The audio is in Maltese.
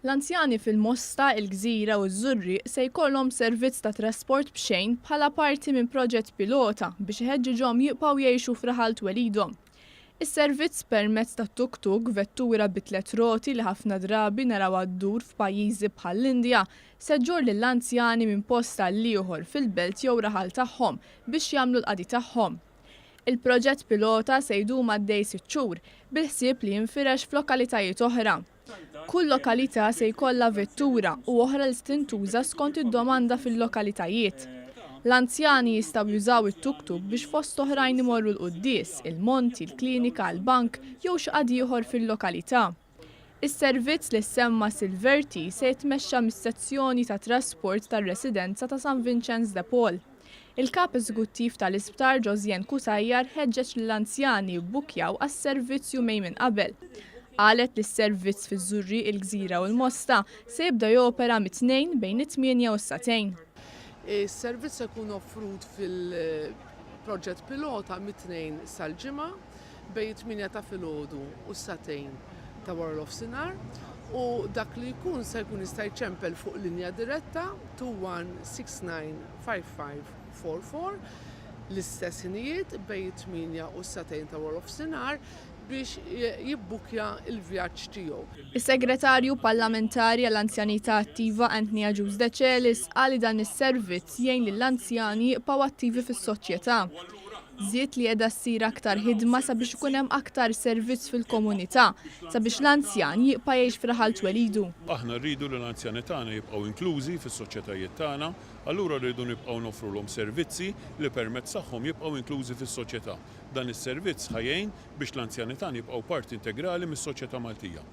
L-anzjani fil-Mosta, il-Gżira u ż-Żurrieq se jkollhom servizz ta' trasport b'xejn bħala parti minn proġett pilota biex iħeġġiġhom jibqgħu jgħixu f'raħal twelidhom. Is-servizz permezz ta' tuk-tuk, vettura bi tliet roti li ħafna drabi narawha ddur f'pajjiżi bħall-Indja, se ġġorr lill-anzjani minn post għall-ieħor fil-belt jew raħal tagħhom biex jagħmlu l-qadi tagħhom. Il-proġett pilota se jdum għaddej sitt xhur, bil-ħsieb li jinfirex f'lokalitajiet oħra. Kull lokalità se jkollha vettura u oħra li se tintuża skont id-domanda fil-lokalitajiet. L-anzjani jistgħu jużaw it-tuk-tuk biex fost oħrajn imorru l-quddies, il-monti, il-klinika, il-bank jew xi qadi ieħor fil-lokalità. Is-servizz li ssemma Silver Tea se jitmexxa mis-Sezzjoni tat-Trasport tar-Residenza ta' San Vinċenz de Paul. Il-Kap Eżekuttiv tal-Isptar Josianne Cutajar ħeġġeġ lill-anzjani jibbukkjaw għas-servizz jumejn minn qabel. Qalet li s-servizz fiż-Żurrieq, il-Gżira u l-Mosta se jibda jopera mit-Tnejn bejn it-tmienja u s-sagħtejn. Is-servizz se jkun offrut fil-proġett pilota mit-Tnejn sal-Ġimgħa bejn it-tmienja ta' filgħodu u s-sagħtejn ta' waranofsinhar u dak li jkun se jkun jista' jċempel fuq linja diretta 2169 5544, l-istess ħinijiet bejn it-tmienja u s-sagħtejn ta' waranofsinhar biex jibbukkja l-vjaġġ tiegħu. Is-Segretarju Parlamentari għall-Anzjanità Attiva Anthony Agius Decelis qal li dan is-servizz jgħin lill-anzjani jibqgħu attivi fis-soċjetà. Żied li qiegħda ssir aktar ħidma sabiex ikun hemm aktar servizz fil-komunità sabiex l-anzjan jibqa' jgħix f'raħal twelidu. Aħna rridu li l-anzjani tagħna jibqgħu inklużi fis-soċjetajiet tagħna, allura rridu nibqgħu noffrulhom servizzi li permezz tagħhom jibqgħu inklużi fis-soċjetà. Dan is-servizz ħa jgħin biex l-anzjani tagħna jibqgħu parti integrali mis-soċjetà Maltija.